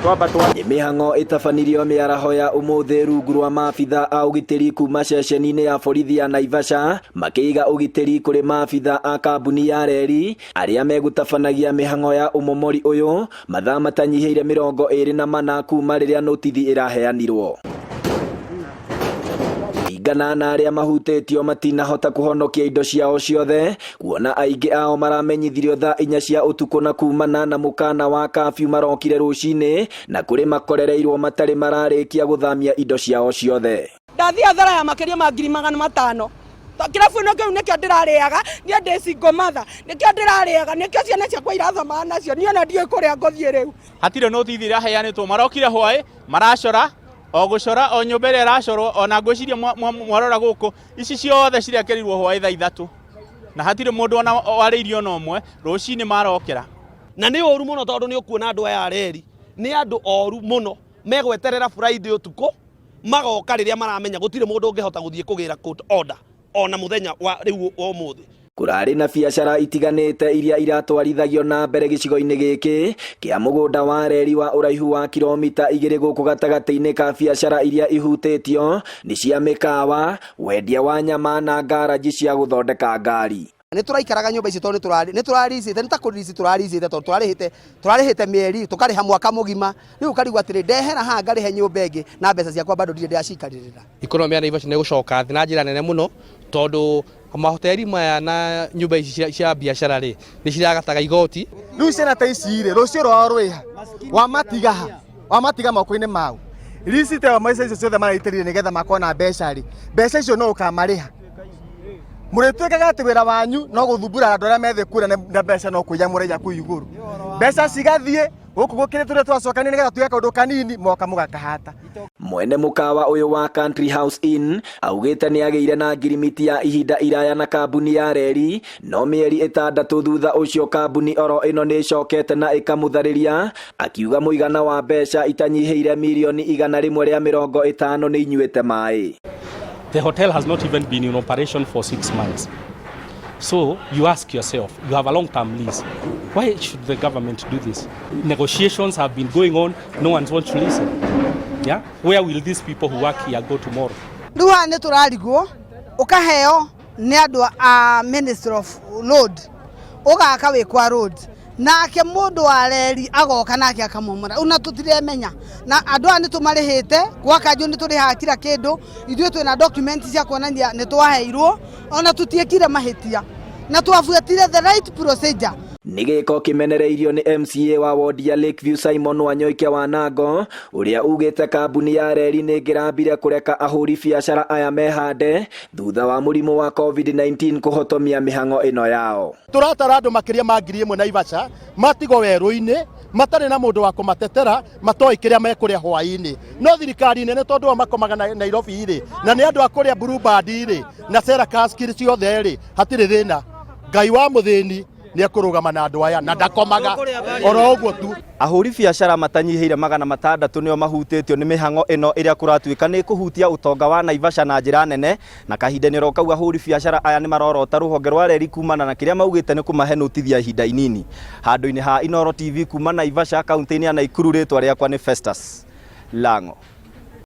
Twamba twa Nĩ mĩhang'o ĩtabanirio mĩaraho ya ũmũthĩ rungu rwa maabitha a ũgitĩri kuma ceceni-inĩ ya borithi ya Naivasha makĩiga ũgitĩri kũrĩ maabitha a kambuni ya reri arĩa megũtabanagia mĩhang'o ya ũmomori ũyũ mathaa matanyihĩire 24 kuma rĩrĩa notithi ĩraheanirwo. Kũringana na arĩa mahutĩtio matinahota kũhonokia indo ciao ciothe kuona aingĩ ao maramenyithirio thaa 4 cia ũtukũ na kumana na mũkana wa kafyu marokire rũcinĩ na kũrĩ makorereirwo matarĩ mararĩkia gũthamia indo ciao ciothe. Ndathiĩ hathara ya makĩria ma 500,000. Kĩrabu ĩno kĩu nĩkĩo ndĩrarĩaga, niĩ ndĩ single mother, nĩkĩo ndĩrarĩaga, nĩkĩo ciana ciakwa irathomaga nacio, niĩ ona ndiũĩ kũrĩa ngũthiĩ rĩu. Hatirĩ notithi ĩraheanĩtwo, marokire hwaĩ maracora o gũcora o nyũmba ĩrĩa ĩracorwo, ona ngwĩciria mwarora gũkũ ici ciothe cirekerirwo hwaĩ thaa 3 na hatirĩ mũndũ ona warĩirie ona ũmwe, rũcinĩ marokĩra. Na nĩ ũru mũno tondũ nĩ ũkuona andũ aya areri nĩ andũ oru mũno, megweterera Friday ũtukũ magoka rĩrĩa maramenya gũtirĩ mũndũ ũngĩhota gũthiĩ kũgĩra court order ona mũthenya wa rĩu wa ũmũthĩ. Kũrarĩ na biacara itiganĩte iria iratwarithagio na mbere gĩcigo-inĩ gĩkĩ kĩa mũgũnda wa reri wa ũraihu wa kilomita 2 gũkũ gatagatĩ-inĩ ka biacara iria ihutĩtio nĩ cia mĩkawa, wendia wa nyama na ngaraji cia gũthondeka ngari. Nĩ tũraikaraga nyũmba ici tondũ nĩ tũraricĩte, nĩ ta kũririci tũraricĩte tondũ tũrarĩhĩte mĩeri, tũkarĩha mwaka mũgima. Rĩu ũkarigwo atĩrĩ, ndehera haha ngarĩhe nyũmba ĩngĩ na mbeca ciakwa bado ndirĩ ndĩracikarĩrĩra. Economy ya Naivasha nĩ ĩgũcoka thĩ na njĩra nene mũno tondũ mahoteri maya na nyũmba ici cia biacara rĩ nĩ ciragataga igoti. Rĩu ciana ta ici rĩ, rũciũ rwao rwĩha? Wamatiga ha? Wamatiga moko-inĩ mau? Receipt ĩyo mbeca icio ciothe maraitĩrire nĩgetha makorwo na mbeca rĩ, mbeca icio no ũkamarĩha? Mũrĩtuĩkaga atĩ wĩra wanyu no gũthumbũra andũ arĩa methĩ kũrĩa na mbeca no kũiya mũraiya kũu igũrũ. Mbeca cigathiĩ gũkũ gũkĩrĩ tũrĩa twacokania nĩgetha tuge kaũndũ kanini moka mũgakahata. Mwene mũkawa ũyũ wa Country House Inn augĩte nĩ agĩire na ngirimiti ya ihinda iraya na kambuni ya reri no mĩeri 6 thutha ũcio kambuni oro ĩno nĩ ĩcokete na ĩkamũtharĩria akiuga mũigana wa mbeca itanyihĩire 150,000,000 nĩ inyuĩte maĩ. The hotel has not even been in operation for 6 months. So you ask yourself, you have a long-term lease. Why should the government do this? Negotiations have been going on, no one wants to listen. Yeah? Where will these people who work here go tomorrow? Rĩu haha nĩ tũrarigwo ũkaheo nĩ andũ a Ministry of Road, ũgaka wĩ kwa road, nake mũndũ wa reri agoka nake akamomora. Rĩu na tũtiremenya, na andũ aya nĩ tũmarĩhĩte, gwa kanjũ nĩ tũrĩhaga kila kĩndũ, ithuĩ twĩna document cia kuonania nĩ twaheirwo, ona tũtiĩkire mahĩtia, na twabuatire the right procedure. Nĩ gĩko kĩmenereirio nĩ MCA wa wodi ya Lakeview Simon Wanyoike wa Nango ũrĩa ugĩte kambuni ya reri nĩ ĩngĩrambire kũreka ahũri biacara aya mehande thutha wa mũrimũ wa COVID-19 kũhotomia mĩhang'o ĩno yao. Tũratara andũ makĩria ma 1000 Naivasha matigwo werũ-inĩ matarĩ na mũndũ wa kũmatetera, matoĩ kĩrĩa mekũrĩa hwaĩ-inĩ. No thirikari nene tondũ o makomaga na Nairobi rĩ, na nĩ andũ a kũrĩa Blue Band rĩ, na Sera Kaskiri ciothe rĩ, hatirĩ thĩna. Ngai wa mũthĩni nĩ ekũrũgama na andũ aya na ndakomaga oro ũguo tu. Ahũri biacara matanyihĩire 600 nĩo mahutĩtio nĩ mĩhang'o ĩno ĩrĩa kũratuĩka nĩ ĩkũhutia ũtonga wa Naivasha na njĩra nene, na kahinda-inĩ oro kau ahũri biacara aya nĩ marorota rũhonge rwa reri kumana na kĩrĩa maugĩte nĩ kũmahe notithi ya ihinda inini. Handũ-inĩ ha Inooro TV kuma Naivasha kaunti-inĩ ya Naikuru, rĩtwa rĩakwa nĩ Festus Lang'o.